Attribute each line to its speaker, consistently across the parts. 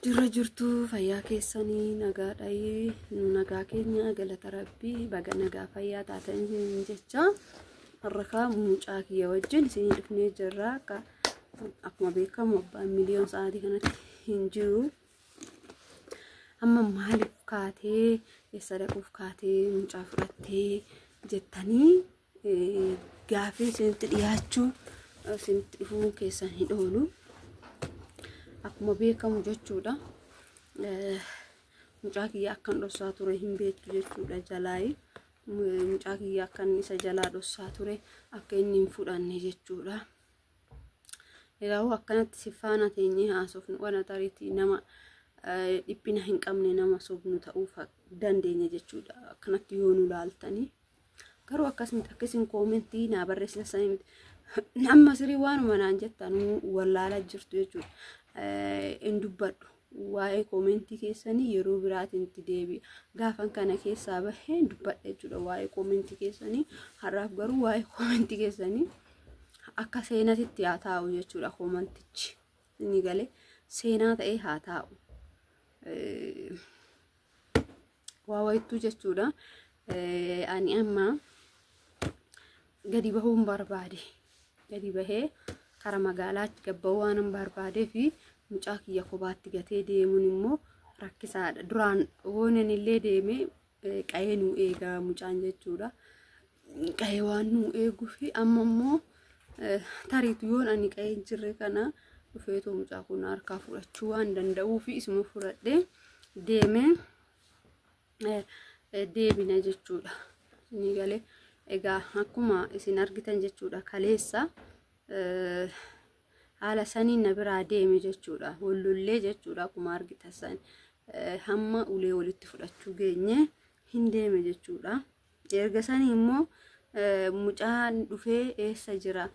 Speaker 1: Jirra jirtu fayyaa keessanii nagaadha. Nu nagaa keenya galata rabbii baga nagaa fayyaa taatan jecha har'a kaa mucaa kiyya wajjin isinii dhufnee jirra. Akkuma beekamu abbaan miliyoon sa'aatii kanatti hin jiru. Amma maaliif kaatee eessa dhaquuf kaatee mucaa fudhattee jettanii gaafii isinitti dhiyaachuu isinitti dhufuu keessan hin oolu. Akkuma beekamu jechuudha. Mucaa kiyya akkan dhossaa ture hin beektu jechuudha jalaayi. Mucaa kiyya akkan isa jalaa dhossaa ture akka inni hin fudhanne jechuudha. Egaa akkanatti si faana teenyee haasofnu kana tariitii nama dhiphina hin qabne nama sobnu ta'uu dandeenya jechuudha. Akkanatti yoo nu laaltanii. Garuu akkas miti akka isin koomentii naa barreessitan sanii miti. Amma sirii waanuma naan jettan wallaalaa jirtu jechuudha. Hin dubbadhu. Waa'ee koomentii keessanii yeroo biraatiin itti deebi'a. Gaafan kana keessaa bahee dubbadha jechuudha waa'ee koomentii keessanii. Har'aaf garuu waa'ee koomentii keessanii akka seenatitti haa taa'u jechuudha koomantichi. Inni galee seenaa ta'ee haa taa'u. Waa wayittuu jechuudha. Ani amma gadi bahuun barbaade. Gadi bahee kara magaalaatti gabba'uu waan barbaadee fi mucaa kiyya kophaatti gatee deemuun immoo rakkisaadha. Duraan hoonan illee deemee qa'ee nu eegaa mucaan jechuudha. Qa'ee waan nu eeguu fi amma immoo tariitu yoon ani qa'ee hin jirre kana dhufeetoo mucaa kun harkaa fudhachuu waan danda'uu fi isuma fudhadhee deemee deebina jechuudha. Inni galee egaa akkuma isin argitan jechuudha kaleessa haala saniin na biraa deeme jechuudha. Wallollee jechuudha akkuma argitan san hamma ulee walitti fudhachuu geenye hin deeme jechuudha. Erga sanii immoo mucaan dhufee eessa jira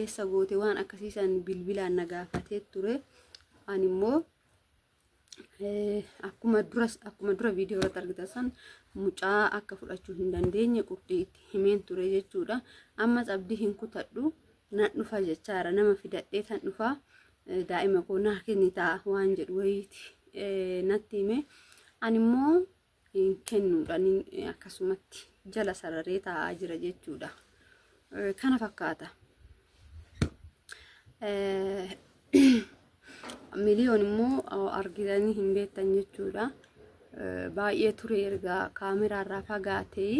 Speaker 1: eessa goote waan akkasiisan bilbilaan na gaafatee ture. Ani immoo akkuma duras akkuma dura viidiyoo irratti argitan san mucaa akka fudhachuu hin dandeenye qurxii itti himeen ture jechuudha. Ammas abdii hin kutadhu nan dhufa jechaara nama fidadhee tan dhufa daa'ima koo naa kennitaa waan jedhu wayiiti natti hime. Ani immoo hin kennuudhaan akkasumatti jala sararee taa'aa jira jechuudha. Kana fakkaata. Miliyoon immoo argitanii hin beektan jechuudha. Baay'ee ture erga kaameraa irraa fagaatee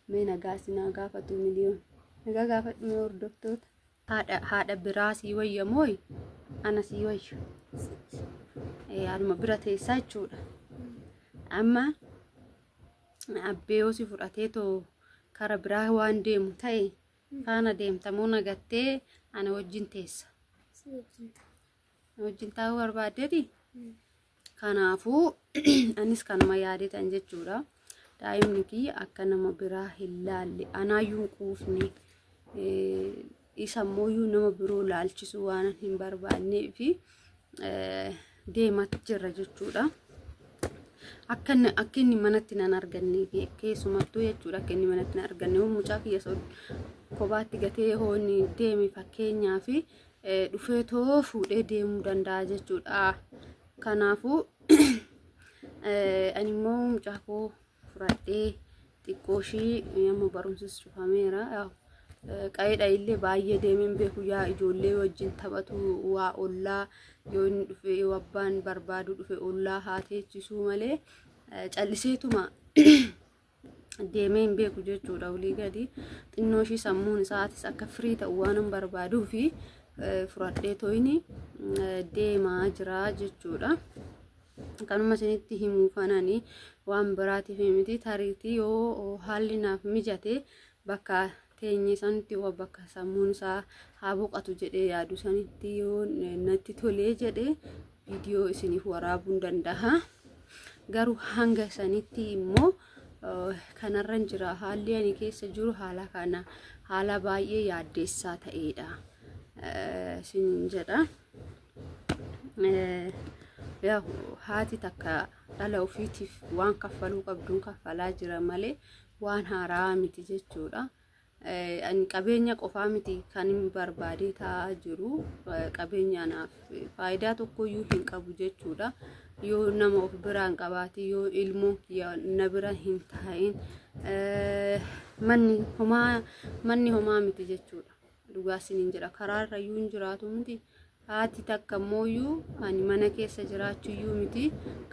Speaker 1: mee nagaa sinaa gaafatu miliyoon. Nagaa gaafadhu mee hordoftoota. Haadha haadha biraa sii wayya mooyi ana sii wayya. Haadhuma bira teessaa jechuudha. Amma abbee yoo si fudhatee too kara biraa waan deemu ta'e faana deemta moo nagattee ana wajjin teessa.
Speaker 2: Si wajjin ta'a.
Speaker 1: Na wajjin taa'uu barbaaddeeti? Kanaafuu anis kanuma yaadetan jechuudha. Daa'imni kiyya akka nama biraa hin laalle anaayyuu hin quufne isa immoo nama biroo laalchisuu waan hin barbaannee fi deematti jirra jechuudha. Akka inni manatti nan arganne keessumattuu jechuudha akka inni manatti nan arganne mucaa kiyya kophaatti gatee hoonni deeme fakkeenyaa fi dhufee too fuudhee deemuu danda'a jechuudha. Kanaafuu ani immoo mucaa koo fudhadhee xiqqoo ishii amma barumsis cufameera. Qa'eedha illee baay'ee deemeen beeku yaa ijoollee wajjin taphatu waa ollaa yoo inni dhufe yoo abbaan barbaadu dhufe ollaa haa teechisuu malee calliseetuma deemee hin beeku jechuudha olii gadi xinnoo ishii sammuun isaatis akka firii ta'u waan hin barbaaduu fi fudhadhee toyini deemaa jira jechuudha. Kanuma isinitti himuu fanani waan biraatiif miti tariitii yoo haalli naaf mijate bakka teenye sanitti yoo bakka sammuun isaa haa boqatu jedhee yaadu sanitti yoo natti tolee jedhe viidiyoo isiniif waraabuun danda'a. Garuu hanga sanitti immoo kanarran jira haalli ani keessa jiru haala kana haala baay'ee yaaddeessaa ta'edha. Isiniin jedha. Haati takka dhala ofiitiif waan kaffaluu qabduun kaffalaa jira malee waan haaraa miti jechuudha. Ani qabeenya qofaa miti kan hin barbaadee taa'aa jiru. Qabeenya anaaf faayidaa tokkoyyuu hin qabu jechuudha. Yoo nama of biraa hin qabaatin, yoo ilmoon kiyya na bira hin taa'in, manni homaa, manni homaa miti jechuudha. Dhugaa isiniin jedha, karaarra iyyuu hin jiraatu miti. Haati takka immooyyuu ani mana keessa jiraachuyyuu miti,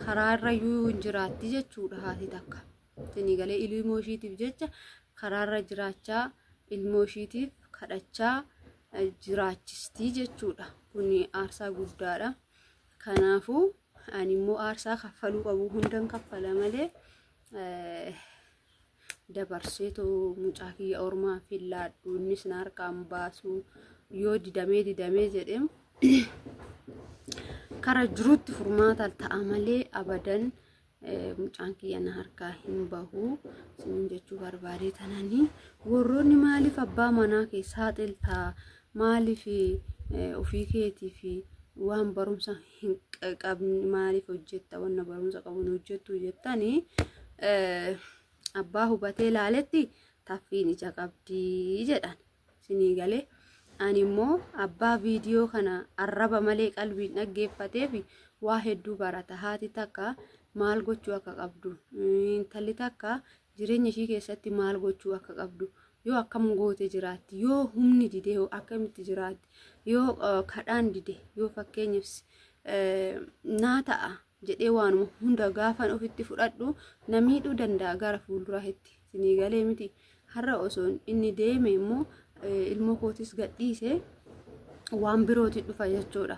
Speaker 1: karaarra iyyuu hin jiraatti jechuudha haati takka. Isinii galee, ilmoo ishiitiif jecha karaarra jiraachaa, ilmoo ishiitiif kadhachaa jiraachistii jechuudha. Kun aarsaa guddaadha. Kanaafuu ani immoo aarsaa kaffaluu qabu hundan kaffala malee dabarseetoo mucaa kiyya ormaaf hin laadhu, innis na harkaan baasu. Yoo didamee didamee jedhee kara jirutti furmaata ta'a malee abadan mucaan kiyya na harkaa hin bahu isiniin jechuu barbaadee tananii. Warroonni maaliif abbaa manaa kee saaxiltaa, maaliif ofii keetii fi waan barumsa hin qabne maaliif hojjetta, wanna barumsa qabu hin hojjettu jettanii, abbaa hubatee ilaaletti taffiin ija qabdii jedhan, isinii galee. Ani immoo abbaa viidiyoo kana arraba malee qalbiin dhaggeeffateef waa hedduu barata. Haati takka maal gochuu akka qabdu, intalli takka jireenya ishii keessatti maal gochuu akka qabdu, yoo akkam goote jiraatti, yoo humni dide yoo akkamitti jiraatti, yoo kadhaan dide, yoo fakkeenyaaf naa ta'a jedhee waanuma hunda gaafan ofitti fudhadhu na miidhuu danda'a gara fuulduraatti. Isinii galee miti? Har'a osoo inni deeme immoo ilmoo kootis gadhiise waan birooti dhufa jechuudha.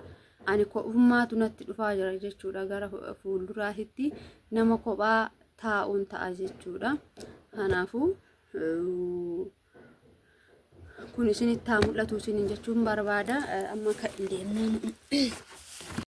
Speaker 1: Ani kophummaatu natti dhufaa jira jechuudha, gara fuulduraatti nama kophaa taa'uun ta'a jechuudha. Kanaafuu kun isinitti haa mul'atu isiniin jechuun barbaada. Amma kan deemnaan